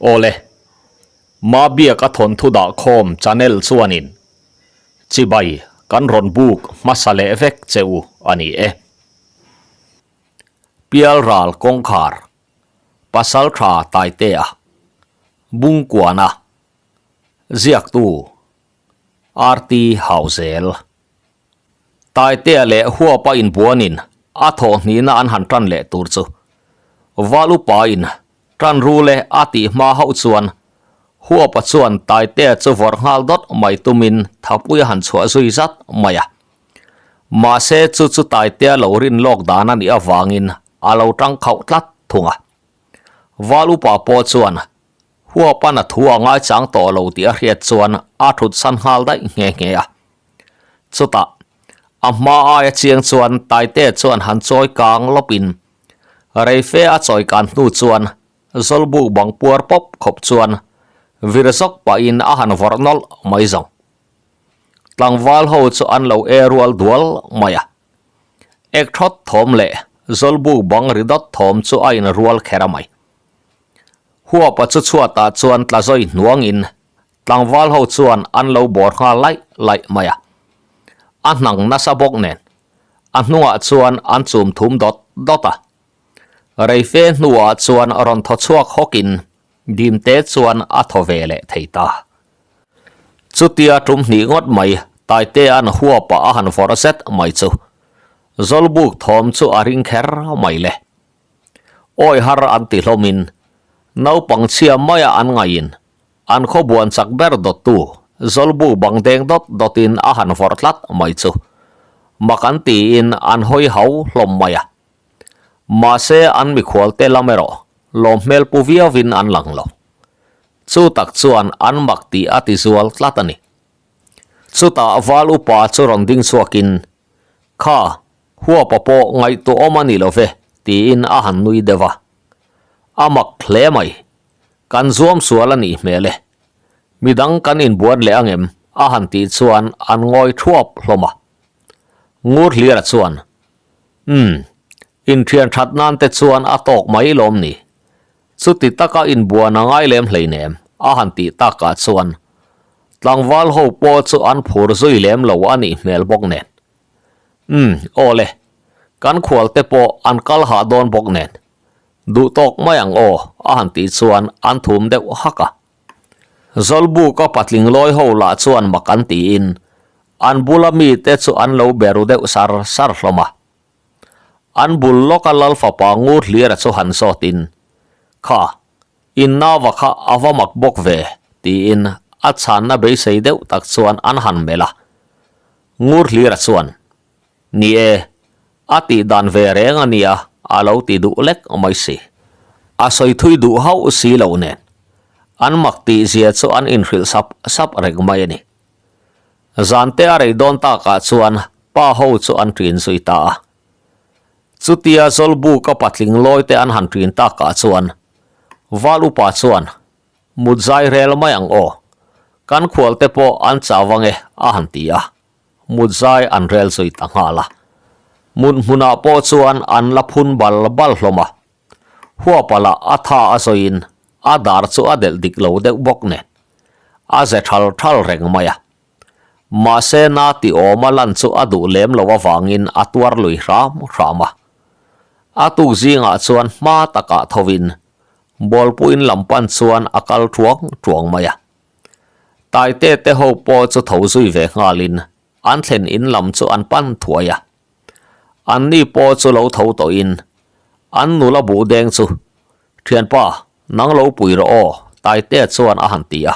Awle, Mabiaka thawnthu dahkhawm channel chuanin chibai kan rawn buk hmasa leh vek che u a ni e. Pialral kawngkhar, Pasaltha Taitea, Bungkuana, Ziaktu, RT Hauzel. Taitea leh Huapa inbuanin a thawhhnihna an han tan leh tur chu Val upain tan rule a tih hma hauh chuan Huapa chuan Taitea chu vawrh nghal dawt mai tumin thapui a han chhuah zui zat mai a. Mahse chu chu Taitea lo rin lawk dan a nih avangin a lo tang khauh tlat thung a. Val upa pawh chuan Huapan a thu a ngaichang tawh lo tih a hriat chuan a thut san nghal daih nghe nghe a. Chutah, a hma aia chiang chuan Taite chuan han chawi kang lawpin reife a chawi kan hnu chuan Zawlbuk bang puar pawp khawp chuan vir zawk pahin a han vawrh nawlh mai zawng. Tlangval ho chu an lo e rual dual mai a. Ek thawt thawm leh Zawlbuk bang ri dawt thawm chu a inrual kher a mai. Huapa chu chhuatah chuan tla zawi hnuangin tlangval ho chuan an lo bawr nghal laih laih mai a. A hnang nasa bawk nen a hnungah chuan an chum thum dawt dawt a. Reife hnuah chuan rawn thaw chhuak hawkin dimte chuan a thaw ve leh thei ta. Chutia tum hnih ngawt mai Taitea'n huapa a han vawrh zet mai chu Zawlbuk thawm chu a ring kher mai le. Awi har an ti hlawmin naupang chhia maia an ngaiin an khaw buan chak ber dawttu Zawlbu bang deng dawt dawtin a han vawrh tlat mai chu mak an tiin an hawi hau hlawm mai a. Mahse an mikhual te lam erawh lawm hmel pu viauvin an lang lo. Chu tak chuan an mak tih a ti zual tlat a ni. Chutah val upa chu rawn ding chhuakin, Kha, Huapa pawh ngaihtuahawm a ni lo ve, tiin a han nui deuh a. A mak hle mai. Kan zuam sual a nih hmel e. Midang kan inbuan leh angem? a han tih chuan an ngawi thuap hlawm a. Ngur Hlira chuan, Umm, inthian that nan te chuan a tawk mai lawm ni. Chuti taka inbuan a ngai lem hleinem, a han tih takah chuan tlangval ho pawh chu an phur zui lem lo a nih hmel bawk nen. Umm, aw le. Kan khual te pawh an kal hah dawn bawk nen. Duh tawk mai ang aw, a han tih chuan an thum deuh hak a. Zawlbuka patling lawi ho lah chuan mak an tiin an bula mite chu an lo be ru deuh sar sar hlawm a. An bul lawka lal fapa ngur hlira chu han zawtin, Kha, in nauva kha a va mak bawk ve, tiin a chhanna beisei deuh tak chuan an han melh a. Ngur hlira chuan, Ni e, a tih dan ve reng a nia, a lo ti duh lek mai si. A sawi thui duh hauh si lo nen, an mak tih zia chu an inhrilh sap sap reng mai a ni. Zan te a rei dawn takah chuan pa ho chu an ṭin zui ta a. Chutia Zawlbuka patling lawi te an han ṭin takah chuan Val upa chuan, Mut zai rel mai ang aw, kan khual te pawh an chau ang e a han ti a, mut zai an rel zui ta nghal a. Mut hmunah pawh chuan an la phun bal bal hlawm a, Huapa lah a tha a zawiin a dar chu a delh dik lo deuh bawk nen a ze thal thal reng mai a. Mahse na ti awma lan chu a duh lem lo avangin a tuar lui hram hram a. A tuk zingah chuan hma takah thovin bawlpuiin lam pan chuan a kal thuang thuang mai a. Taite te ho pawh chu tho zui ve nghalin an thlen in lam chu an pan thuai a. An ni pawh chu lo tho tawhin an nula buh deng chu, Thianpa, nang lo pui rawh aw, Taitea chuan a han ti a.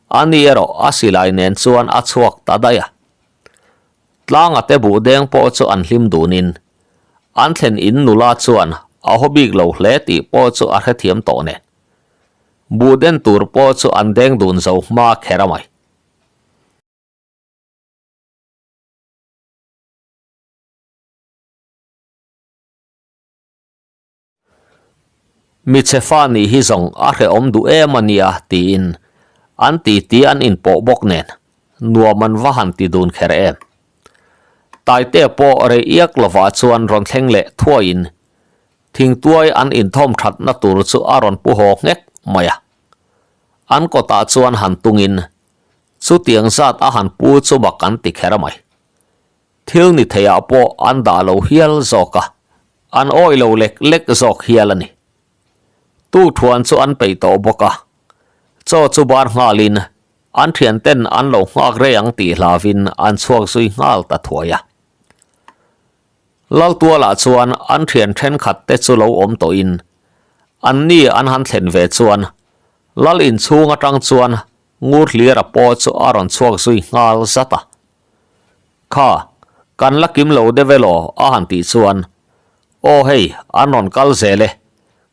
A ni erawh a silai nen chuan a chhuak ta daih a. Tlanga te buh deng pawh chu an hlim dunin an thlen in nula chuan a haw bik lo hle tih pawh chu a hrethiam tawh nen. Buh den tur pawh chu an deng dun zo hma kher a mai. Michhe fa nih hi zawng a hrehawm duh em a nia tiin an titi an inpawh bawk nen nuam an va han ti dun kher em. Taitea pawh rei iak lovah chuan rawn thleng leh thuaiin thingtuai an inthawm thatna tur chu a rawn pu haw nghek mai a. An kawtah chuan han tungin chutiang zat a han pu chu mak an ti kher mai. Thil ni theiah pawh an dah lo hial zawk a, an awih lo lek lek zawk hial a ni. Tu thuan chu an peih tawh bawk a, chaw chu bar nghalin an thianten an lo nghak rei ang tih hlavin an chhuak zui nghal ta thuai a. Laltualah chuan an thian thenkhat te chu lo awm tawhin an ni an han thlen ve chuan Lal inchhung atang chuan ngur hlira pawh chu a rawn chhuak zui nghal zat a. Kha, kan la kim lo deuh elaw a han tih chuan, Aw hei, an rawn kal zel e,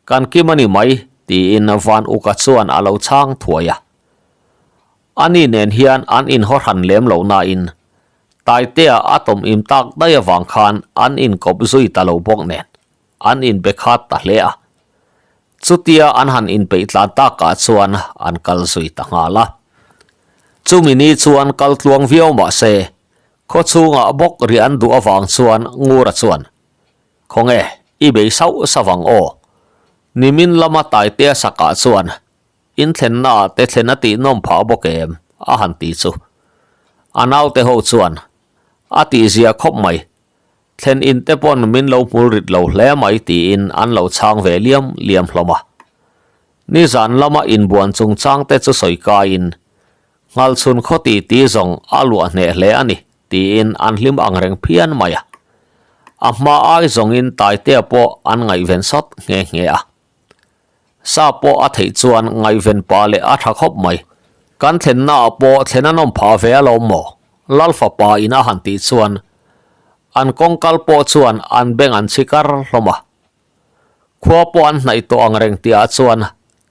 kan kim a ni mai tiin Van Uka chuan a lo chhang thuai a. Ani nen hian an inhaw hran lem lo nain Taitea a tawm im tak daih avang khan an inkawp zui ta lo bawk nen an inbe khat ta hle a. Chutia an han inpeih tlan takah chuan an kal zui ta nghal a. Chumi ni chuan kal tluang viau mah se, khaw chhungah bawk ri an duh avang chuan Ngura chuan, Khawnge, i bei sauh sauh ang aw. Nimin lama Taitea sakah chuan In thlennaah te thlen a tih nawm phah bawk em? a han ti chu. A naute ho chuan, A tihzia khawp mai. Thlen in te pawn min lo hmul rit lo hle mai tiin an lo chhang ve liam liam hlawm a. Nizan lama inbuan chungchang te chu sawi kaiin, Nghalchhun khaw ti ti zawng a luah hneh hle a ni tiin an hlim ang reng phian mai a. A hma ai zawngin Taitea pawh an ngaihven sawt nghe nghe a. Sa pawh a theih chuan ngaihven pah leh a tha khawp mai. Kan thlenna ah pawh thlen a nawm phah ve alawm maw? Lal fapa in a han tih chuan an kawngkal pawh chuan an beng an chhi kar hlawm a. Khua pawh an hnaih tawh ang reng tih ah chuan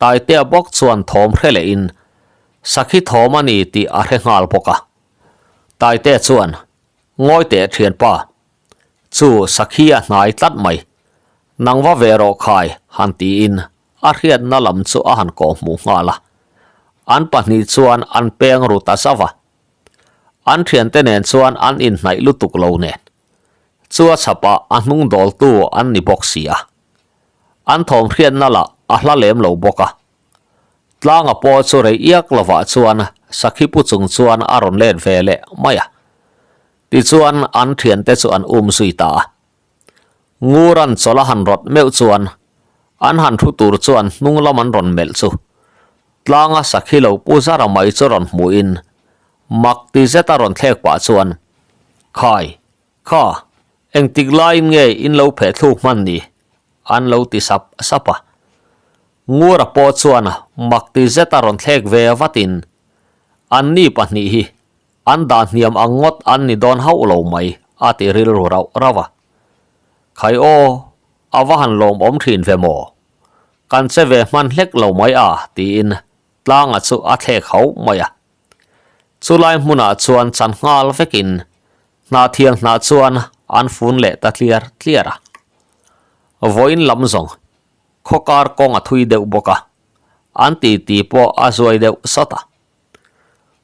Taitea bawk chuan thawm hre leh in sakhi thawm a ni tih a hre nghal bawk a. Taitea chuan, Ngawi teh thianpa, Chu sakhi a hnai tlat mai. Nang va ve rawh khai, han tiin a hriatna lam chu a han kawhhmuh nghal a. An pahnih chuan an peng ru ta zauh a. An thiante nen chuan an inhnaih lutuk lo nen. Chu a chhapah a hnung dawltu an ni bawk si a. An thawm hriatna lah a hla lem lo bawk a. Tlanga pawh chu rei iak lovah chuan sakhi pu chung chuan a rawn let ve leh mai a. Tichuan an thiante chu an um zui ta a. Nguran chawlh a han rawt meuh chuan an han thu tur chuan hnung lam an rawn melh chu tlanga sakhi lo pu zara mai chu rawn hmuhin mak ti zeta rawn thlek pah chuan, Khai, kha, engtik laiin nge in lo pheh thluk hman ni? an lo ti sap sap a. Ngura pawh chuan mak ti zeta rawn thlek ve vatin anni pahnih hi An dah hniam ang ngawt an ni dawn hauh lo mai, a ti rilru rauh rauh a. Khai aw, a va han lawmawm thin ve maw? Kan che ve hman hlek lo mai a, tiin tlanga chu a thlek hauh mai a. Chulai hmunah chuan chan nghal vekin hnahthial hnah chuan an fun leh ta tliar tliar a. Vawiin lam zawng khawkar kawng a thui deuh bawk a, an titi pawh a zuai deuh sawt a.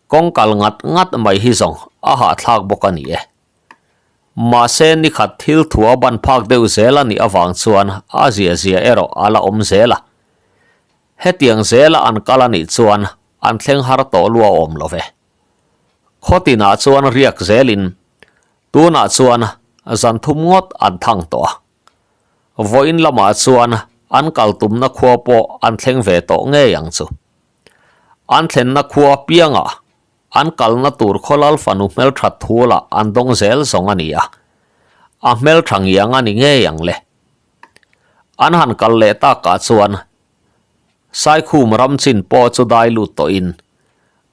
Kawng kal ngat ngat mai hi zawng a hahthlak bawk a ni e. Mahse nikhat thil thu a ban phak deuh zel a nih avang chuan a zia zia erawh a la awm zel a. Hetiang zela an kal a nih chuan an thleng har tawh lua awm lo ve. Khawtinah chuan riak zelin tunah chuan zan thum ngawt an thang tawh a. Vawiin lamah chuan an kal tumna khua pawh an thleng ve tawh ngei ang chu. An thlenna khua piangah an kalna tur khawlal fanu hmelthat thu lah an dawng zel zawng a ni a, a hmeltha ngiang a ni ngei ang le. An han kal leh takah chuan Saikhum ram chin pawh chu dai lut tawhin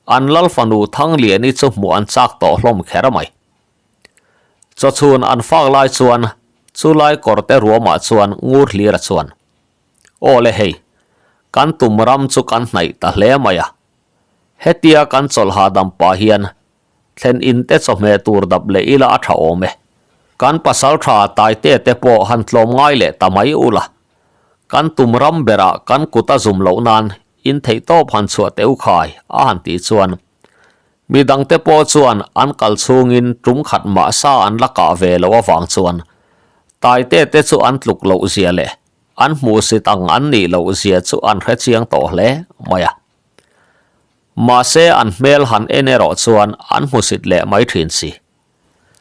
an lal fanu Thangliani chu hmuh an chak tawh hlawm kher mai. Chawchhun an fak lai chuan chulai kawrte ruamah chuan ngur hlira chuan Aw le hei, kan tum ram chu kan hnaih ta hle mai a. Hetia kan chawlh hahdam pah hian thlen in te chawhmeh tur dap leh ila a tha awm e. Kan pasal tha Taite te pawh han tlawm ngai leh ta mai ula. Kan tum ram berah kan kut a zum loh nan in theihtawp han chhuah teh u khai a han tih chuan midangte pawh chuan an kal chhungin tum khat mah sa an la kah ve loh avang chuan Taite te chu an tluk loh zia leh An hmuhsit ang an nih loh zia chu an hre chiang tawh hle mai a. Mahse an hmel han en erawh chuan an hmusit leh mai thin si.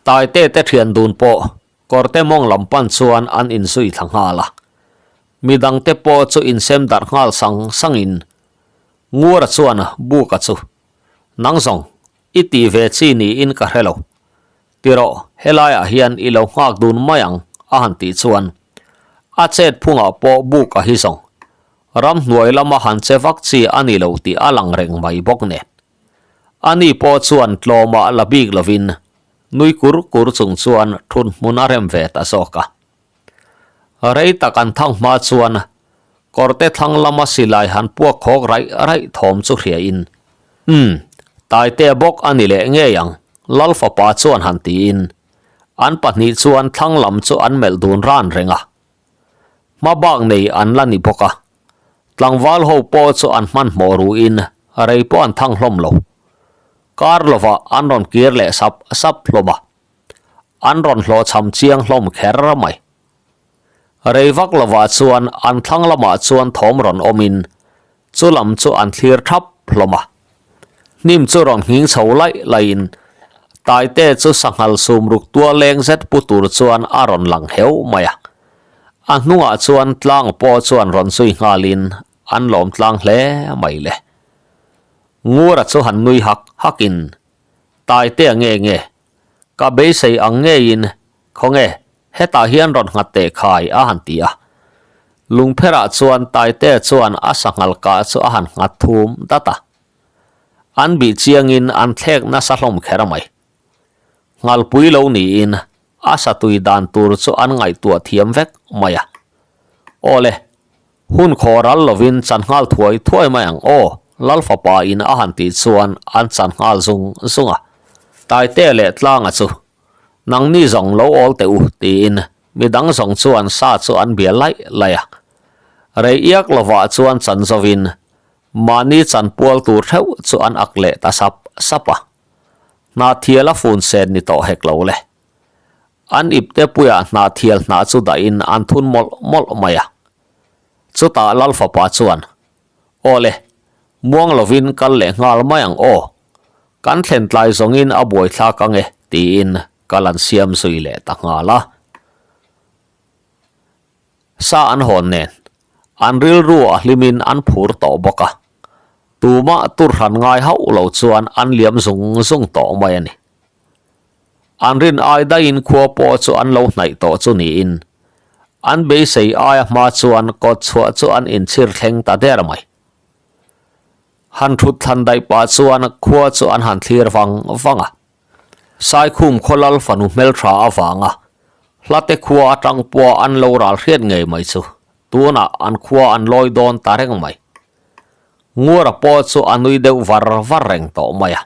Taite te thian dun pawh kawrte mawng lam pan chuan an inzui thla nghal a. Midangte pawh chu insem darh nghal sang sangin Ngura chuan Buka chu, Nang zawng, i ti ve chi niin ka hre lo. Tirawh, helaiah hian i lo nghak dun mai ang, a han tih chuan a chet phungah pawh Buka hi zawng ramhnuai lama han che vak chi a ni lo tih a lang reng mai bawk nen. Ani pawh chuan tlawmah la bik lovin nui kur kur chung chuan thun hmun a rem ve ta zawk a. Rei tak an thang hma chuan kawrte thlang lama silai han puak khawk raih raih thawm chu hriain, Umm, Taitea bawk a ni leh ngei ang, Lal fapa chuan han tiin an pahnih chuan thlang lam chu an melh dun ran reng a. Hma bak nei an la ni bawk a, tlangval ho pawh chu an hmanhmawh ruin rei pawh an thang hlawm lo. Kar lovah an rawn kir leh sap sap hlawm a. An rawn hlawhchham chiang hlawm kher mai. Rei vak lovah chuan an thlang lamah chuan thawm rawn awmin chu lam chu an thlir thap hlawm a. Hnim chu rawn nghing chho laih laihin Taite chu sanghal sum ruk tua leng zet pu tur chuan a rawn lang heuh mai a. A hnungah chuan tlang pawh chuan rawn zui nghalin an lawm tlang hle mai le. Ngura chu han nui hak hakin Taitea nge nge? Ka beisei ang ngeiin, Khawnge, hetah hian rawn nghat teh khai a han ti a. Lungpherah chuan Taitea chuan a sanghal kah chu a han nghat thum dat a. An bih chiangin an thlek nasa hlawm kher mai. Nghalpui lo niin a satui dan tur chu an ngaihtuah thiam vek mai a. Awle, Hun khaw ral lovin chan nghal thuai thuai mai ang aw, Lal fapa in a han tih chuan an chan nghal zung zung a. Taitea leh Tlanga chu, Nangni zawng lo awl teh u, tiin midang zawng chuan sa chu an bia laih laih a. Rei iak lovah chuan chan zovin mahni chan pual tur theuh chu an ak leh ta sap sap a. Hnahthial a fun sen ni tawh hek lo le. An ipte puiah hnahthial hnah chu dahin an thun mawlh mawlh mai a. Chutah Lal fapa chuan, Aw le, muang lovin kal leh nghal mai ang aw. Kan thlen tlai zawngin a buaithlak ang e, tiin kal an siam zui leh ta nghal a. Sa an hawn nen, an rilru a hlimin an phur tawh bawk a. Tumah tur hran ngai hauh lo chuan an liam zung zung tawh mai a ni. An rin ai daihin khua pawh chu an lo hnaih tawh chu niin, an beisei aia hma chuan kawt chhuah chu an inchhir thleng ta der mai. Han thut thlan daih pah chuan khua chu an han thlir vang vang a. Saikhum khawlal fanu hmeltha avanga hlate khua atang pawh an lo ral hriat ngei mai chu tunah an khua an lawi dawn ta reng mai. Nguara pawh chu a nui deuh var var reng tawh mai a.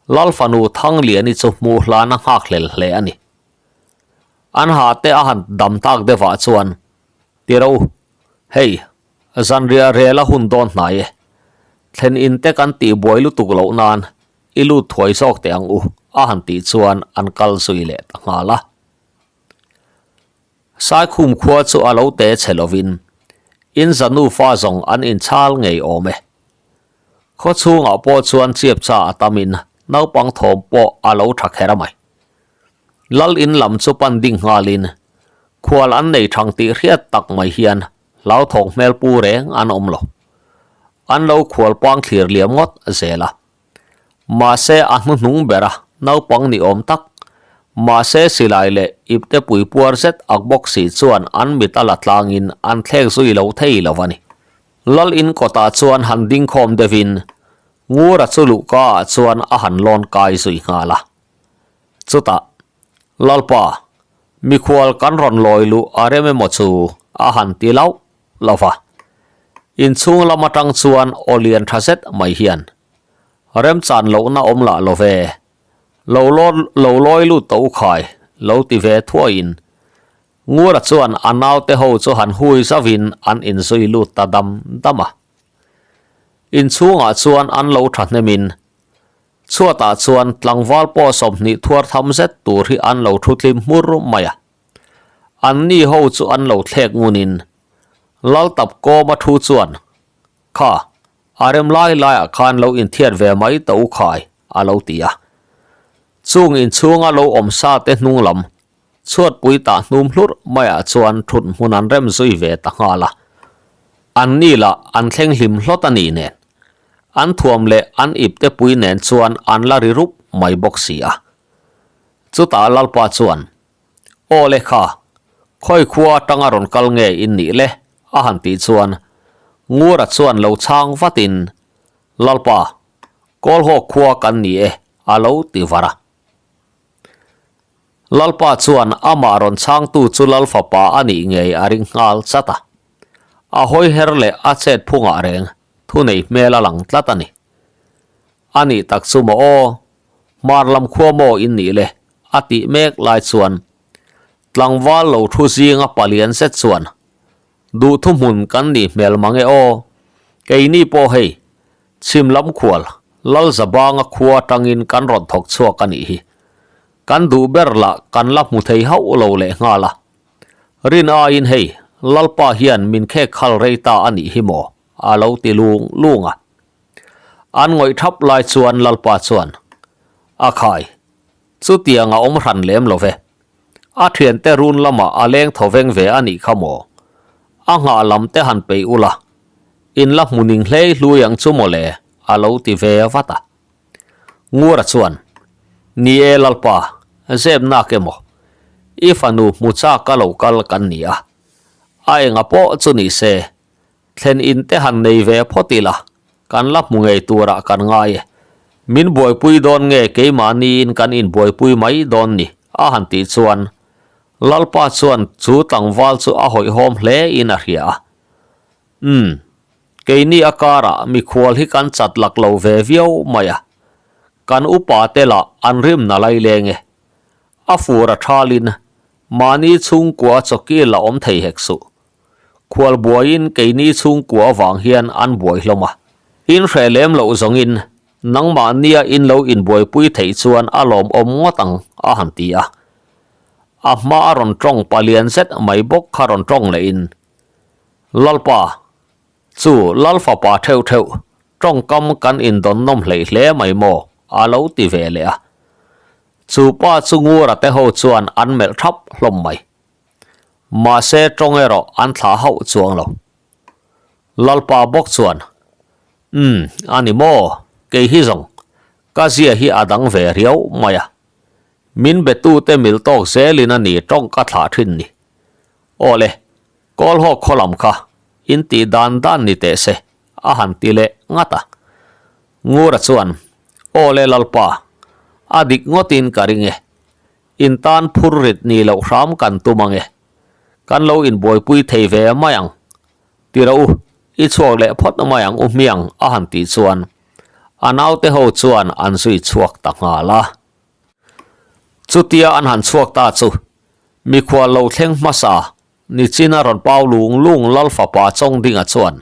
Lal fanu Thangliani chu hmuh hlan a nghak hlel hle a ni. An ha te a han dam tak deuhah chuan, Ti ro, hei, zanriah rel a hun dawn hnai e. Thlen in te kan tih buai lutuk loh nan i lut thuai zawk teh ang u, a han tih chuan an kal zui leh ta nghal a. Saikhum khua chu a lo te chhe lovin in za nufa zawng an inchhal ngei awm e. Khaw chhungah pawh chuan chiap cha a tamin naupang thawm pawh a lo tha kher mai. Lal in lam chu pan ding nghalin khual an nei thang tih hriat tak mai hian hlauthawng hmel pu reng an awm lo. An lo khual pang thlir liam ngawt zel a. Mahse a hnuhnung bera naupang ni awm tak, mahse silai leh ipte pui puar zet ak bawk si chuan an mit a la tlangin an thlek zui lo thei lo a ni. Lal in kawtah chuan han ding khawm deuhin Ngura chu luhka ah chuan a han lawn kai zui nghal a. Chutah, Lalpa, mikhual kan rawn lawi luh a rem emaw chu a han ti lauh lauh va. Inchhung lam atang chuan aw lian tha zet mai hian, Remchan lohna awm lah lo ve, lo lo lawi lut tawh u khai, lo ti ve thuaiin Ngura chuan a naute ho chu han hui zauhin an inzui lut ta dam dam a. Inchhungah chuan an lo thahnemin chhuatah chuan tlangval pawh 20 thuar tham zet tur hi an lo thu tlim hmur mai a. Anni ho chu an lo thlek ngunin Laltap kawma thu chuan, Kha! A rem lai laiah khan lo inthiat ve mai ta u khai, a lo ti a. Chung inchhunga lo awm sa te hnung lam chhuatpui tah hnum hlurh maiah chuan thut hmun an rem zui ve ta nghal a. An ni lah an thleng hlim hlawt a nih nen, an thuam leh an ipte pui nen chuan an la ri rup mai bawk si a. Chutah Lalpa chuan, Aw le kha, khawi khua atanga rawn kal nge in nih le? a han tih chuan Ngura chuan lo chhang vatin, Lalpa, Kawlhawk khua kan ni e, a lo ti var a. Lalpa chuan amah rawn chhangtu chu Lal fapa a nih ngei a ring nghal chat a. A hawi her leh a chet phungah reng thunei hmel a lang tlat a ni. A nih tak chu maw aw, hmar lam khua maw in nih le? a tih mek lai chuan tlangval lo thu zinga palian zet chuan Duhthu hmun kan nih hmel mang e aw, keini pawh hei chhim lam khual Lalzabanga khua atangin kan rawn thawk chhuak a nih hi. Kan duh ber lah kan la hmu thei hauh lo leh nghal a. Rin aiin hei Lalpa hian min khek khal rei ta a nih hi maw? a lo ti lung lung a. An ngawih thap lai chuan Lalpa chuan, A khai, chutiang a awm hran lem lo ve. A thiante run lamah a leng thaw veng ve a nih kha maw? A nghah lam te han peih ula, in la hmu ning hlei hlui ang chu maw le, a lo ti ve vat a. Ngura chuan, Ni e Lalpa, zep nak emaw, i fanu hmu chak a lo kal kan ni a, a enga pawh chu ni se, Thlen in te han nei ve phawt ila, kan la hmu ngei turah kan ngai e. Min buaipui dawn nge keimahniin kan inbuaipui mai dawn ni? a han tih chuan Lalpa chuan chu tlangval chu a hawihhawm hle in a hria a. Umm, keini a karah mikhual hi kan chat lak lo ve viau mai a. Kan upa te lah an rim na lai leng e. A fur a thalin mahni chhungkua chawki la awm thei hek suh. Khual buaiin keini chhungkua avang hian an buai hlawm a. In hreh lem loh zawngin nangmahnia in lo inbuaipui theih chuan a lawmawm ngawt ang a han ti a. A hma a rawn tawng palian zet mai bawk kha rawn tawng lehin, Lalpa, chu Lal fapa theuh theuh tawngkam kan indawn nawm hleih hle mai maw? a lo ti ve leh a. Chu pa chu Ngura te ho chuan an melh thap hlawm mai. Mahse tawng erawh an thlah hauh chuang lo. Lalpa bawk chuan, Umm, a ni maw? Kei hi zawng, ka zia hi a dang ve riau mai a. Min betute mil tawk zelin a ni tawng ka thlah thin ni. Aw le, Kawlhawk khaw lam kha in tih dan dan ni teh se, a han ti leh ngat a. Ngura chuan, Aw le Lalpa, a dik ngawtin ka ring e. In tan phur rit ni loh hram kan tum ang e. Kan lo inbuaipui thei ve mai ang. Ti rawh u, i chhuak leh phawt mai ang u hmiang a han tih chuan a naute ho chuan an zui chhuak ta nghal a. Chutia an han chhuak ta chu mikhual lo thleng hmasa nichin a rawn pau lung lung Lal fapa Chawngdinga chuan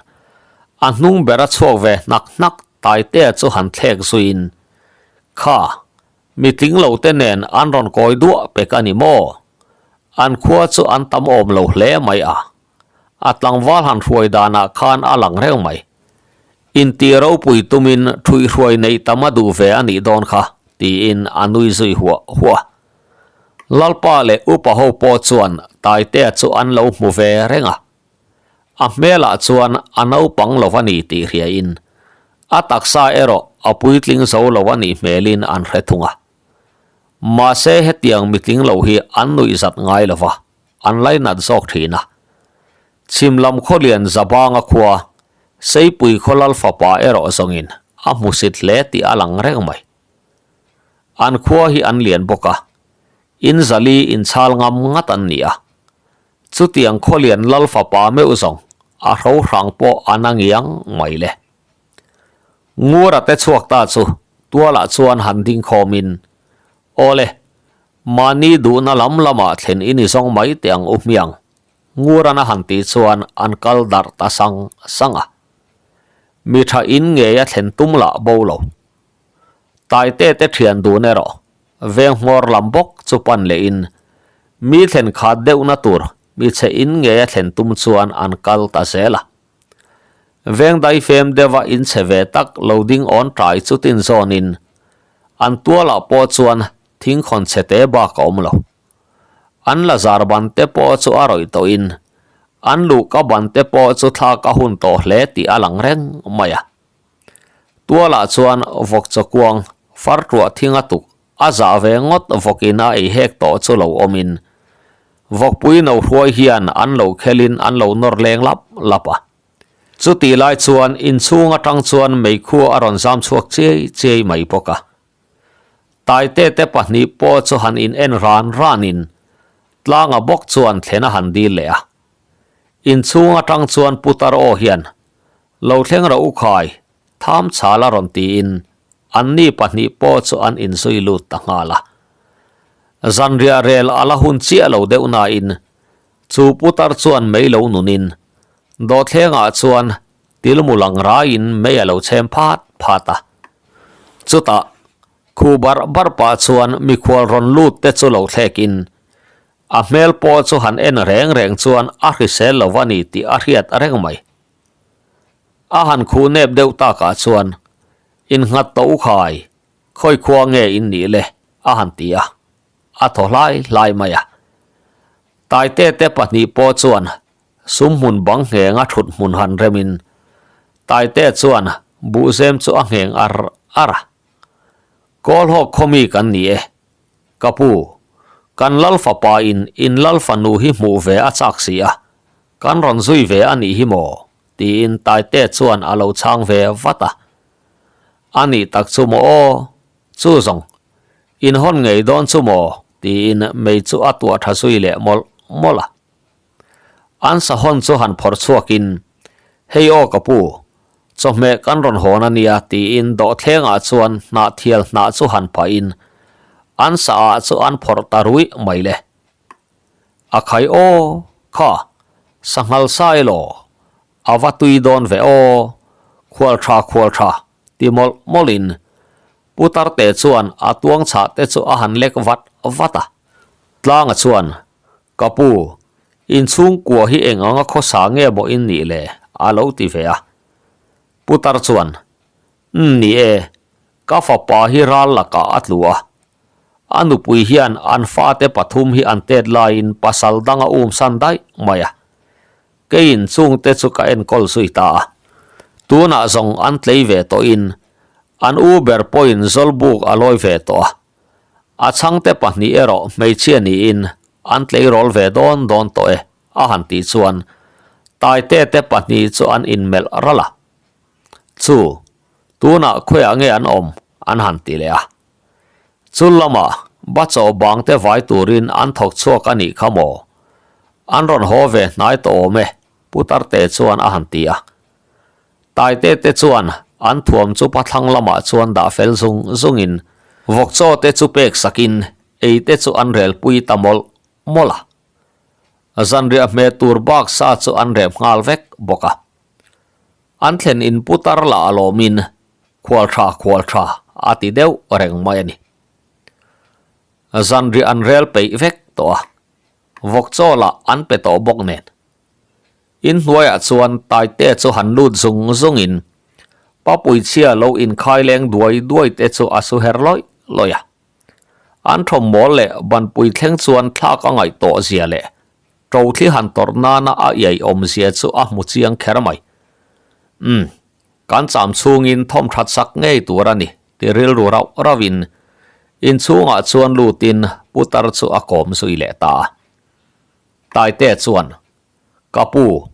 a hnung bera chhuak ve hnak hnak Taitea chu han thlek zuiin, Kha, Mi tling lo te nen an rawn kawi duah pek a ni maw? An khua chu an tam awm lo hle mai a. A tlangval han hruai danah khan a lang reng mai. Intih ropui tumin ṭhuihhruai neih tam a duh ve a nih dawn kha, tiin a nui zui huah huah. Lalpa leh upa ho pawh chuan Taitea chu an lo hmu ve reng a. A hmelah chuan a naupang lo a ni tih hriain a taksa erawh a puitling zo lo a nih hmelin an hre thung a. Mahse hetiang mitling lo hi an nuihzat ngai lo va, an lainat zawk thin a. Chhim lam khawlian Zabanga khua, Seipui khaw lal fapa erawh zawngin a hmusit hle tih a lang reng mai. An khua hi an lian bawk a, in zali inchhal ngam ngat an ni a. Chutiang khawlian lal fapa meuh zawng a hro hrang pawh a na ngiang mai le. Ngura te chhuak ta chu tualah chuan han ding khawmin, Aw le, mahni duhna lam lamah thlen i ni zawng mai teh ang u hmiang, Nguran a han tih chuan an kal darh ta sang sang a. Mi tha in ngei a thlen tum lah bo lo. Taite te thian dun erawh veng hmawr lam bawk chu pan lehin mi thlen khat deuhna tur mi chhe in ngei a thlen tum chuan an kal ta zel a. Veng daifem deuha in chhe ve tak lo ding awn ṭai chu tin zawnin an tualah pawh chuan thingkhawn chhe te bak a awm lo. An la zar ban te pawh chu a rawih tawhin an luhka ban te pawh chu thlak a hun tawh hle tih a lang reng mai a. Tualah chuan vawk chawkuang far tuah thing a tuk a zah ve ngawt vawkin a ei hek tawh chu lo awmin vawkpui no hruai hian an lo khelin an lo nawr leng lap lap a. Chutih lai chuan inchhung atang chuan meikhu a rawn zam chhuak chiai chiai mai bawk a. Taite te pahnih pawh chu han in en ran ranin tlanga bawk chuan thlen a han dil leh a. Inchhung atang chuan putar aw hian, Lo thleng rawh u khai, tham chhal a rawn tiin anni pahnih pawh chu an inzui lut ta nghal a. Zanriah rel a la hun chiah lo deuh nain chu putar chuan mei lo nunin dawhthlengah chuan Tilmu lang raiin mei a lo chhem phat phat a. Chutah, khu barh barh pah chuan mikhual rawn lut te chu lo thlekin, a hmel pawh chu han en reng reng chuan a hrisel lo a ni tih a hriat reng mai. A han khuh nep deuh takah chuan, Innghat tawh u khai, khawi khua nge in nih le? a han ti a, a thaw hlai hlai mai a. Taite te pahnih pawh chuan Sum hmun bang ngheng a thut hmun han remin Taite chuan buhzem chu a ngheng ar ar a. Kawlhawk khawmi kan ni e. Ka pu, kan lal fapa in in lal fanu hi hmuh ve a chak si a, kan rawn zui ve a nih hi maw? tiin Taite chuan a lo chhang ve vat a. A nih tak chu maw aw, chu zawng, in hawn ngei dawn chu maw? tiin mei chu a tuah tha zui leh mawlh mawlh a. An sahawn chu han phawrh chhuakin, Hei aw ka pu, chawhmeh kan rawn hawn a nia tiin dawhthlengah chuan hnahthial hnah chu han phahin an saah chu an phawrh ta ruih mai le. A khai aw, kha, sanghal sa elaw, a va tui dawn ve aw, khual tha khual tha ti mawlh mawlhin Putarte chuan a tuang chhah te chu a han lek vat vat a. Tlanga chuan Ka pu, inchhungkua hi eng anga khawsa nge maw in nih le? a lo ti ve a. Putar chuan, Umm ni e, ka fapa hi ral lakah a tlu a. A nupui hian an fate pathum hi an tet laiin pasal dang a umsan daih mai a. Keiin chungte chu ka enkawl zui ta a. Tunah zawng an tlei ve tawhin an u ber pawhin zawlbuk a lawi ve tawh a. A chhangte pahnih erawh hmeichhia niin an tleirawl ve dawn dawn tawh e a han tih chuan Taite te pahnih chu an inmelh ralh a. Chu, tunah khawiah nge an awm? an han ti leh a. Chu lamah Bachaw bangte vai turin an thawk chhuak a nih kha maw? An rawn haw ve hnai tawh awm e, Putarte chuan a han ti a. Taite te chuan an thuam chu pathlang lamah chuan dah fel zung zungin vawkchaw te chu pek sakin ei te chu an rel pui ta mawlh mawlh a. Zanriah hmeh tur bak sa chu an rep nghal vek bawk a. An thlen in putar lah a lawmin khual tha khual tha a ti deuh reng mai a ni. Zanriah an rel peih vek tawh a, vawkchaw lah an pe tawh bawk nen. Inhnuaiah chuan Taite chu han lut zung zungin Papuichhia lo inkhai leng duai duai te chu a su her lawih lawih a. An thawmmawl leh banpui thleng chuan thlak a ngaih tawh zia leh ṭothli han tawrh nana a iai awm zia chu a hmu chiang kher mai. Umm, kan cham chhungin thawm that sak ngei tur a ni ti rilru rauh rauhin inchhungah chuan lutin putar chu a kawm zui leh ta a. Taite chuan Ka pu,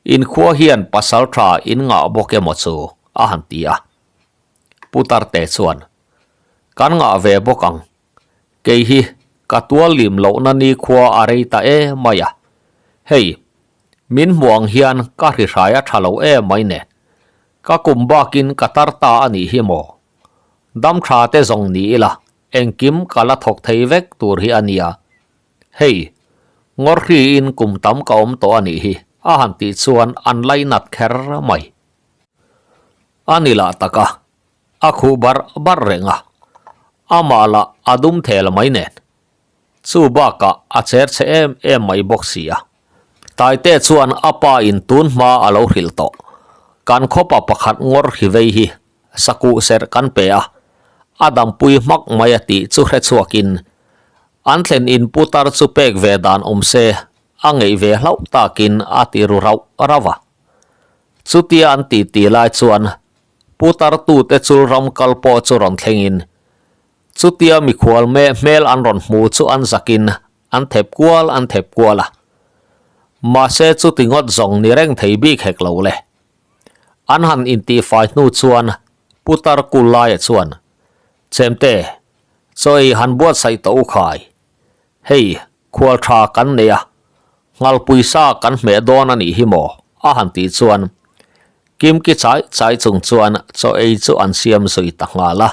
inkhua hian pasal tha in ngah bawk emaw chu? a han ti a. Pu Tarte chuan, Kan ngah ve bawk ang. Kei hi ka tual lim lohna nikhua a rei ta e mai a. Hei, min hmuh ang hian ka hrihrai a tha lo e mai nen. Ka kum bakin ka tar ta a nih hi maw? Dam tha te zawng ni ila, engkim ka la thawk thei vek tur hi a nia. Hei, Ngawrhriin kum tam ka awm tawh a nih hi, a han tih chuan an lainat kher mai. A ni lah tak a, a khuh barh barh reng a, amah lah a dum thel mai nen. Chu bakah a cher chhe em em mai bawk si a. Taite chuan a pa in tun hma a lo hrilh tawh. Kan khawpa pakhat ngawr hi vei hi sakuh serh kan pe a, a dampui hmak mai a tih chu hre chhuakin an thlen in putar chu pek ve dan awm se a ngeih ve hlauh takin a ti ru rauh rauh a. Chutia an ti ti lai chuan putar tute chul ram kal pawh chu rawn thlengin chutia mikhual meh hmel an rawn hmu chu an zakin an thep kual an thep kual a. Mahse chuti ngawt zawng ni reng thei bik hek lo le. An han intihfai hnu chuan Putar Kullaia chuan, Chemte, chaw ei han buatsaih tawh u khai. Hei, khual tha kan nei a, nghalpui sa kan hmeh dawn a nih hi maw? a han tih chuan Kimki chai chai chung chuan chaw ei chu an siam zui ta nghal a.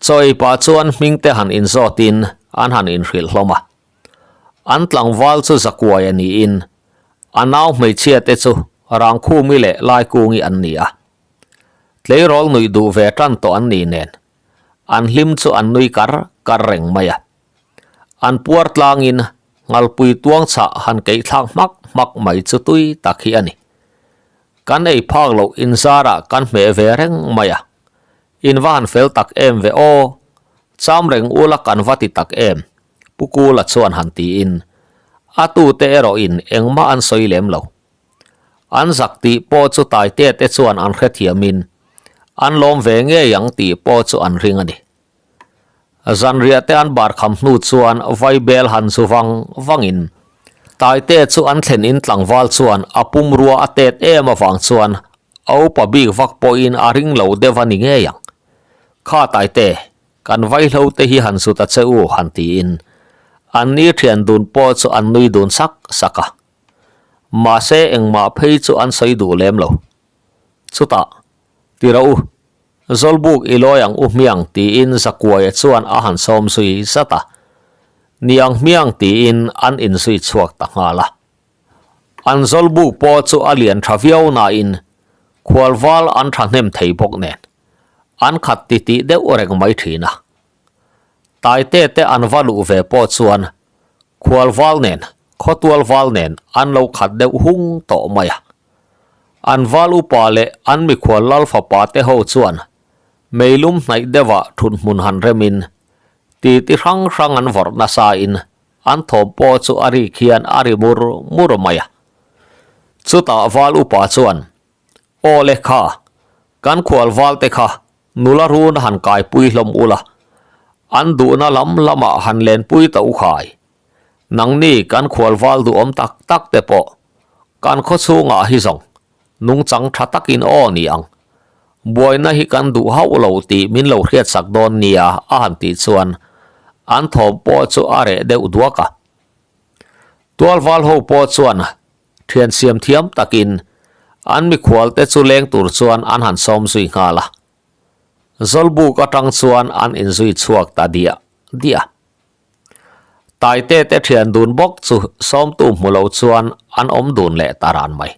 Chaw ei pah chuan hmingte han inzawtin an han inhrilh hlawm a. An tlangval chu Zakuai a niin a nau hmeichhia te chu Rangkhumi leh Laikungi an ni a. Tleirawl nuih duh ve tan tawh an ni nen an hlim chu an nui kar kar reng mai a. An puar tlangin ngalpui tuang chhah han keih thlak hmak hmak mai chu tui tak hi a ni. Kan ei phak loh inzarah kan hmeh ve reng mai a. In va han fel tak em ve aw, cham reng ula kan va ti tak em, Pu Kula chuan han tiin a tute erawhin engmah an sawi lem lo. An zak tih pawh chu Taitea te chuan an hrethiamin an lawm ve ngei ang tih pawh chu an ring a ni. Zanriah te an bar kham hnu chuan Vaibel han zu vang vangin Taitea chu an thlen in tlangval chuan a pumrua a tet em avang chuan A upa bik vak pawhin a ring lo deuh a ni ngei ang. Kha Taite, kan vaihlo te hi han zut a che u han tiin an ni thian dun pawh chu an nui dun sak sak a. Mahse engmah phei chu an sawi duh lem lo. Chutah, Ti rawh u, Zawlbuk i lawi ang u hmiang tiin Zakuaia chuan a han sawm zui zat a. Ni ang hmiang tiin an inzui chhuak ta nghal a. An zawlbuk pawh chu a lian tha viau nain khualval an thahnem thei bawk nen an khat titih deuh reng mai thin a. Taite te an va luh ve pawh chuan khualval nen khawtual val nen an lo khat deuh hung tawh mai a. An val upa leh an mikhual lal fapa te ho chuan meilum hnaih deuhah thuthmun han remin titi hrang hrang an vawrh nasain An thawm pawh chu a rik hian a ri mur mur mai a. Chutah val upa chuan, Aw le kha, kan khual val te kha nula run han kaipui hlawm ula, an duhna lam lamah han lenpui ta u khai. Nangni kan khual val duhawm tak tak te pawh kan khaw chhungah hi zawng nungchang tha takin aw ni ang. Buaina hi kan duh hauh lo tih min lo hriatsak dawn nia a han tih chuan an thawm pawh chu a reh deuh duak a. Tualval ho pawh chuan thian siam thiam takin an mikhual te chu leng tur chuan an han sawm zui nghal a. Zawlbuk atang chuan an inzui chhuak ta diah diah. Taite te thian dun bawk chu sawmtu hmu lo chuan an awm dun leh ta ran mai.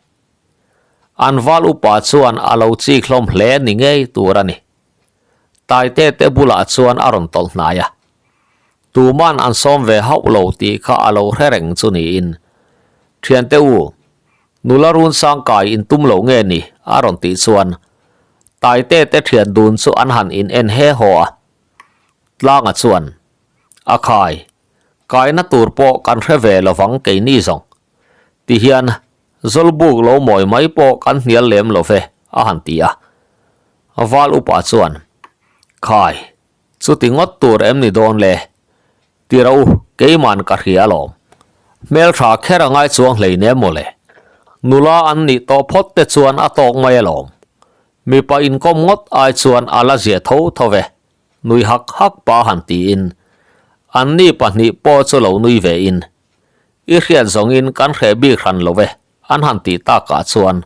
An val upa chuan a lo chik hlawm hle ni ngei tur a ni. Taite te bulah chuan a rawn tawlh hnai a. Tuman an sawm ve hauh lo tih kha a lo hre reng chu niin, Thiante u, nula run sang kai in tum lo nge ni? a rawn tih chuan Taite te thian dun chu an han in en he haw a. Tlanga chuan, A khai, kaina tur pawh kan hre ve lovang keini zawng. Ti hian Zawlbuk lo mawi mai pawh kan hnial lem lo ve, a han ti a. Val upa chuan, Khai, chuti ngawt tur em ni dawn le? Ti rawh u, keiman ka hria alawm. Hmeltha kher a ngai chuang hleinem maw le? Nula an nih tawh phawt te chuan a tawk mai alawm. Mipa inkawm ngawt ai chuan a la zia tho tho ve. Nui hak hak pa han tiin anni pahnih pawh chu lo nui ve in, I hriat zawngin kan hreh bik hran lo e an han tih takah chuan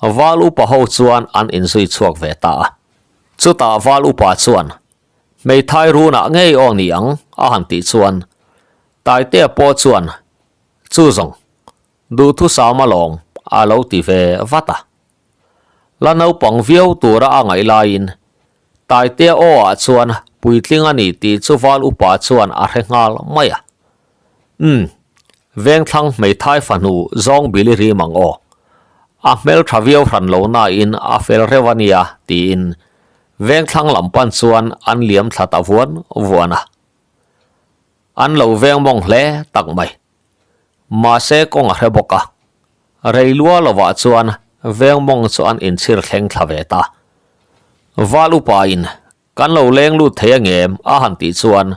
Val upa ho chuan an inzui chhuak ve ta a. Chutah Val upa chuan Hmeithai runah ngei aw ni ang a han tih chuan Taitea pawh chuan Chu zawng duhthusam alawm a lo ti ve vat a. La naupang viau tura a ngaih laiin Taitea aw ah chuan puitling a ni tih chu val upa chuan a hre nghal mai a. Umm, Vengthlang hmeithai fahnu zawng Billy rim ang aw. A hmeltha viau hran lo nain a fel reuh a nia, tiin vengthlang lam pan chuan an liam thla ta vuan vuan a. An lo veng mawng hle tak mai. Mahse kawng a hre bawk a. Rei lua lovah chuan veng mawng chu an inchhir thleng thla ve ta. Val upain Kan lo leng lut thei angem? a han tih chuan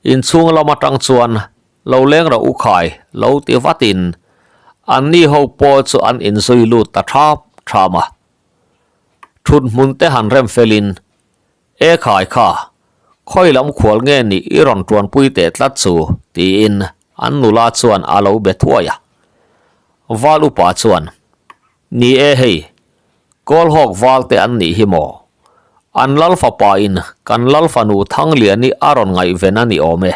inchhung lam atang chuan lo leng rawh u khai lo ti vatin anni ho pawh chu an inzui lut ta thap tham a. Thut hmun te han rem felin, E khai kha, khawi lam khual nge nih i rawn tuanpui teh tlat chu tiin an nula chuan a lo be thuai a. Val upa chuan, Ni e hei, Kawlhawk val te an nih hi maw? An lal fapa in kan lal fanu Thangliani a rawn ngaihven a ni awm e.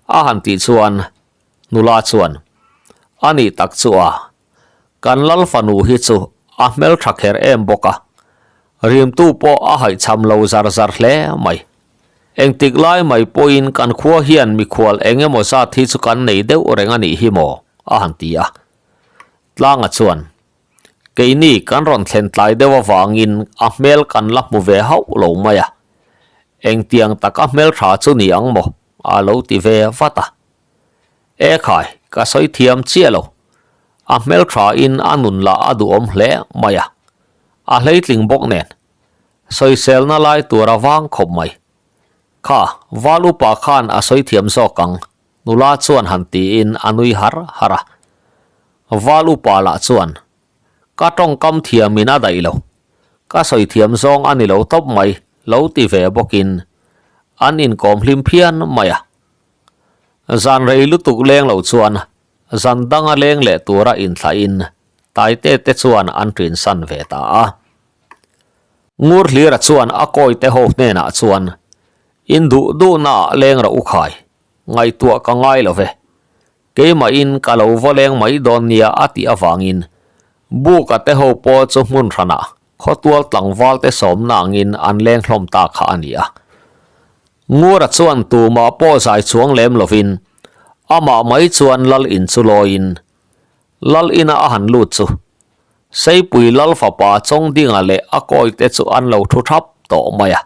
A han tih chuan nula chuan, A nih tak chu a, kan lal fanu hi chu a hmeltha kher em bawk a, rimtu pawh a haihchham lo zar zar hle mai. Engtik lai mai pawhin kan khua hian mikhual eng emaw zat hi chu kan nei deuh reng a nih hi maw? a han ti a. Tlanga chuan, Keini kan rawn thlen tlai deuh avangin a hmel kan la hmu ve hauh lo mai a, engtiang taka hmel tha chu ni ang maw? a lo ti ve vat a. E khai, ka sawi thiam chiah lo. A hmel tha in a nun lah a duhawm hle mai a, a hleitling bawk nen. Sawiselna lai tur a vang khawp mai. Kha, Val upa khan a sawi thiam zawk ang, Nula chuan han tiin a nui har har a. Val upa lah chuan, Ka tawngkam thiamin a daih lo. Ka sawi thiam zawng a ni lo tawp mai, lo ti ve bawkin an inkawm hlim phian mai a. Zan rei lutuk leng lo chuan zan danga leng leh tura inthlahin Taite te chuan an ṭinsan ve ta a. Ngurhlira chuan a kawite ho hnenah chuan, In duh duhnaah leng rawh u khai, ngaihtuah ka ngai lo ve. Keimahin ka lo va leng mai dawn nia a tih avangin Buka te ho pawh chu hmun hranah khawtual tlangval te sawmna angin an leng hlawm ta kha a ni a. Ngura chuan tumah pawh zai chuang lem lovin amah mai chuan lal in chu lawiin lal ina a han lut chu Seipui lal fapa Chawngdinga leh a kawite chu an lo thu thap tawh mai a.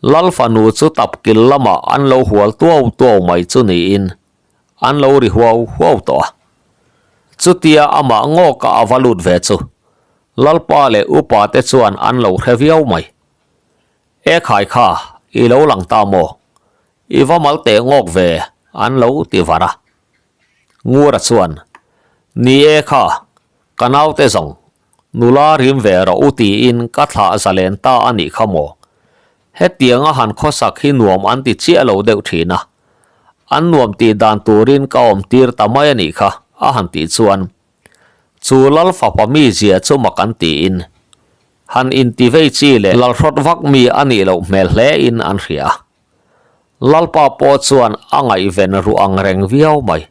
Lal fanu chu tapkil lamah an lo hual tuau tuau mai chu niin an lo ri huau huau tawh a. Chutia amah ngawka a va lut ve chu Lalpa leh upa te chuan an lo hre viau mai. E khai kha, i lo lang ta maw? I va mal teh ngawk ve an lo ti var a. Ngura chuan, Ni e kha, ka naute zawng Nula rim ve rawh u tiin ka thlah zalen ta a nih kha maw? Hetianga han khawsak hi nuam an ti chiah lo deuh thin a. An nuam tih dan turin ka awm tir ta mai a nih kha, a han tih chuan chu lal fapa mi zia chu mak an tiin han inti vei chi leh lalhrawt vak mi a nih loh hmel hle in an hria a. Lalpa pawh chuan a ngaihven ruh ang reng viau mai.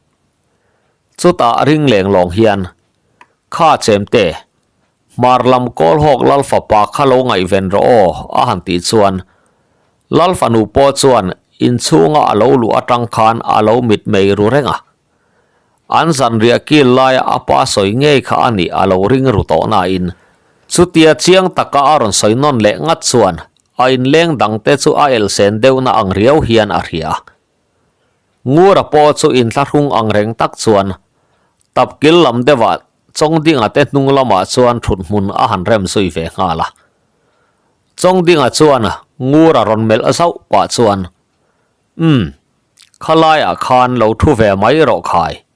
Chutah ring leng lawng hian, Kha chemte, hmar lam Kawlhawk Lal fapa kha lo ngaihven rawh aw, a han tih chuan Lal fanu pawh chuan inchhunga a lo luh atang khan a lo mitmei ru reng a. An zanriah kil laia a pa sawi ngei kha a nih a lo ring ru tawh nain chutia chiang taka a rawn sawi nawn leh ngat chuan a inleng dangte chu a elsen deuhna ang riau hian a hria. Ngura pawh chu inthlahrung ang reng tak chuan tapkil lam deuhah Chawngdinga te hnung lamah chuan thut hmun a han rem zui ve nghal a. Chawngdinga chuan Ngura rawn melh zauh pah chuan, Umm, khalaiah khan lo thu ve mai rawh khai.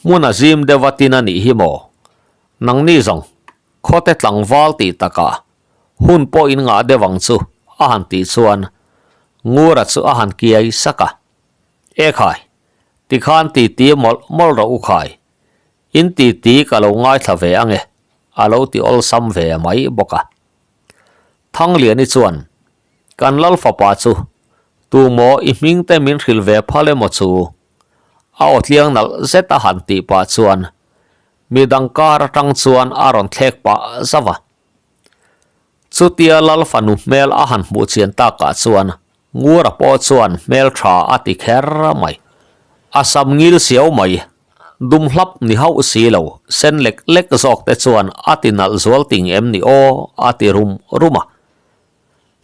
Hmun a zim deuh a tin a nih hi maw? Nangni zawng, khawte tlangval tih takah hun pawh in ngah deuh ang chu a han tih chuan Ngura chu a han kiai sak a. E khai, tikhan titi mawlh mawlh rawh u khai, in titi ka lo ngaithla ve ange a lo ti awlsam ve mai bawk a. Thangliani chuan, Kan lal fapa chu tumaw i hming te min hrilh ve phal emaw chu? A aw tliang nalh zet a han tih pah chuan midang kar atang chuan a rawn thlek pah zauh a. Chutia Lal fanu hmel a han hmuh chian takah chuan Ngura pawh chuan hmel tha a ti kher mai. A sam ngil siau mai. Dum hlap ni hauh si lo, sen lek lek zawk te chuan a ti nalh zual ting em ni aw, a ti rum rum a.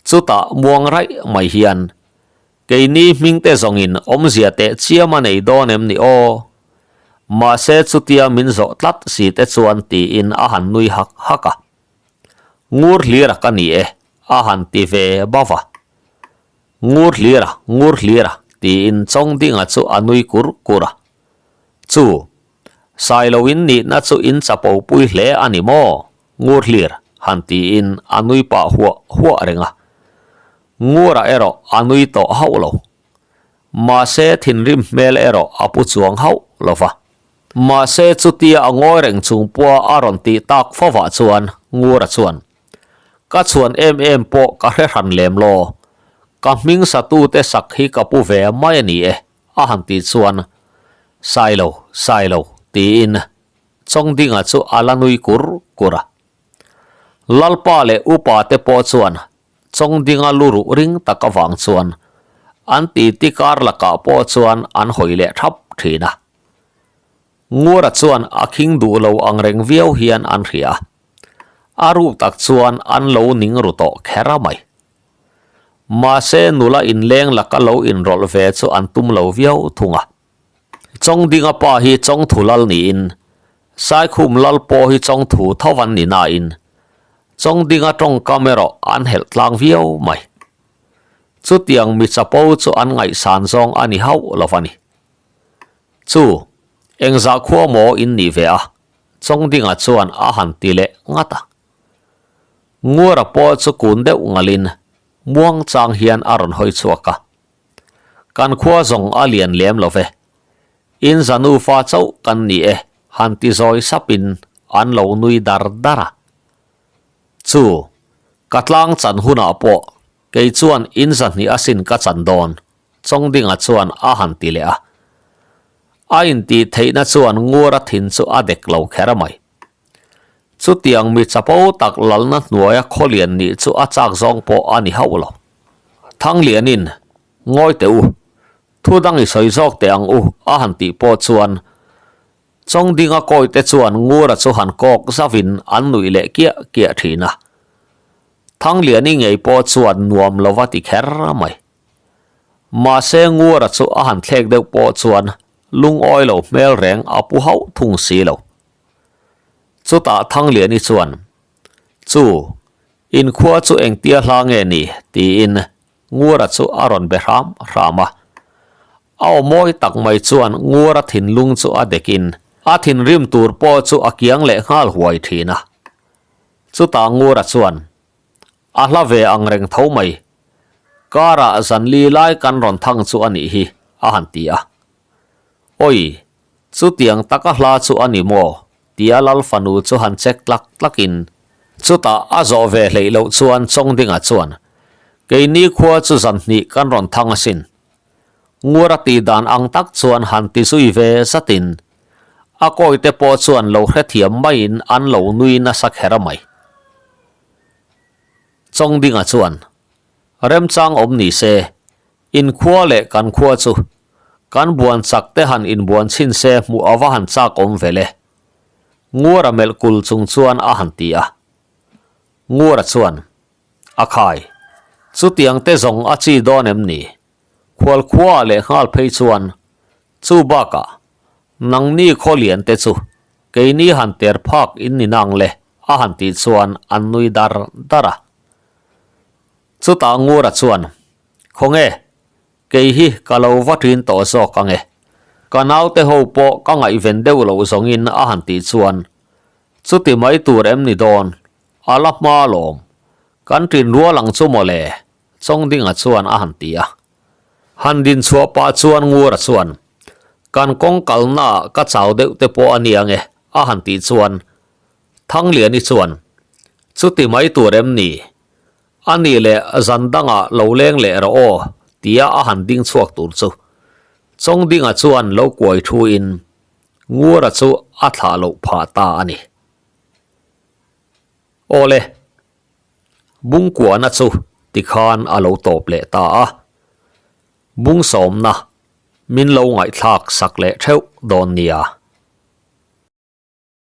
Chutah muang raih mai hian, Keini hmingte zawngin awmzia teh chiam a nei dawn em ni aw? Mahse chutia min zawh tlat si te chuan tiin a han nui hak hak a. Ngur hlira ka ni e, a han ti ve bauh a. Ngur hlira, ngur hlira, tiin Chawngdinga chu a nui kur kur a. Chu, Sailoin nihna chu in chapo pui hle a ni maw? Ngur hlir, han tiin a nui pah huah huah reng a. Ngura erawh a nui tawh hauh lo. Mahse thinrim hmel erawh a pu chuang hauh lo va. Mahse chutia a ngawi reng chung pawha a rawn tih tak fovah chuan Ngura chuan, Ka chhuan em em pawh ka hre hran lem law. Ka hming satute sak hi ka pu ve mai a ni e, a han tih chuan, Sailo, Sailo, tiin Chawngdinga chu a la nui kur kur a. Lalpa leh upa te pawh chuan Chawngdinga lu ruh ring tak avang chuan an titi kar lakah pawh chuan an hawi leh thap thin a. Ngura chuan a khing duh lo ang reng viau hian an hria a. A ruk tak chuan an lo ning ru tawh kher a mai. Mahse nula inleng laka lo inrawlh ve chu an tum lo viau thung a. Chawngdinga pa hi Chawngthu lal niin, Saikhum lal pawh hi Chawngthu tho an ni nain, Chawngdinga tawngkam erawh an helh tlang viau mai. Chutiang mi chapo chu an ngaihsan zawng a ni hauh lo va ni. Chu, engzah khua maw in nih ve a? Chawngdinga chuan a han ti leh ngat a. Nguara pawh chu kun deuh ngalin muangchang hian a rawn hawi chhuak a. Kan khua zawng a lian lem lo ve. In za nufa chauh kan ni e, han ti zawi sapin an lo nui dar dar a. Chu, ka tlang chan hunah pawh kei chuan in zahnih asin ka chan dawn, Chawngdinga chuan a han ti leh a. A intih theihna chuan Ngura thin chu a dek lo kher mai. Chutiang mi chapo tak lalna hnuaia khawlian nih chu a chak zawng pawh a ni hauh lo. Thanglianin, Ngawi teh u, thu dang i sawi zawk teh ang u a han tih pawh chuan Chawngdinga kawite chuan Ngura chu han kawk zauhin an nuih leh kiah kiah thin a. Thangliani ngei pawh chuan nuam lo va ti kher mai. Mahse Ngura chu a han thlek deuh pawh chuan lungawi lo hmel reng a pu hauh thung si lo. Chutah Thangliani chuan, Chu, inkhua chu engtia hla nge ni? tiin Ngura chu a rawn be hram hram a. A aw mawi tak mai chuan Ngura thinlung chu a dekin a thinrim tur pawh chu a kiang leh nghal huai thin a. Chutah Ngura chuan, A hla ve ang reng tho mai. Karah zanli lai kan rawn thang chu a nih hi, a han ti a. Awi, Chutiang taka hla chu a ni maw? tia Lal fanu chu han check tlak tlakin chutah a zawh ve hleih loh chuan Chawngdinga chuan, Keini khua chu zan hnih kan rawn thang asin. Nguara tih dan ang tak chuan han ti zui ve zatin a kawite pawh chuan lo hrethiam maiin an lo nui nasa kher mai. Chawngdinga chuan, Remchang awm ni se, Inkhua leh kan khua chu kan buan chak te han inbuan chhin se hmuh a va han chak awm ve le. Ngura melh kul chung chuan a han ti a. Ngura chuan, A khai, chutiang te zawng a chi dawn em ni? Khual khuaah leh nghal phei chuan, Chu bakah, nangni khaw lian te chu keini han ter phak in ni nang le a han tih chuan an nui dar dar a. Chutah Ngura chuan, Khawnge, kei hi ka lo va ṭin tawh zawk ang e. Ka naute ho pawh ka ngaihven deuh loh zawngin a han tih chuan, Chuti mai tur em ni dawn? A la hma alawm. Kan ṭin rual ang chu maw le? Chawngdinga chuan a han ti a. Han din chhuah pah chuan Ngura chuan, Kan kawng kalnaah ka chau deuh te pawh a ni ang e, a han tih chuan, Thangliani chuan, Chuti mai tur em ni? A nih leh zan dangah lo leng leh rawh aw, tia a han ding chhuak tur chu Chawngdinga chuan lo kuai thuin Ngura chu a thlah loh phah ta a ni. Awle, Bungkuahna chu tikhan a lo tawp leh ta a, Bungsawmna min lo ngaihthlak sak leh theuh dawn nia.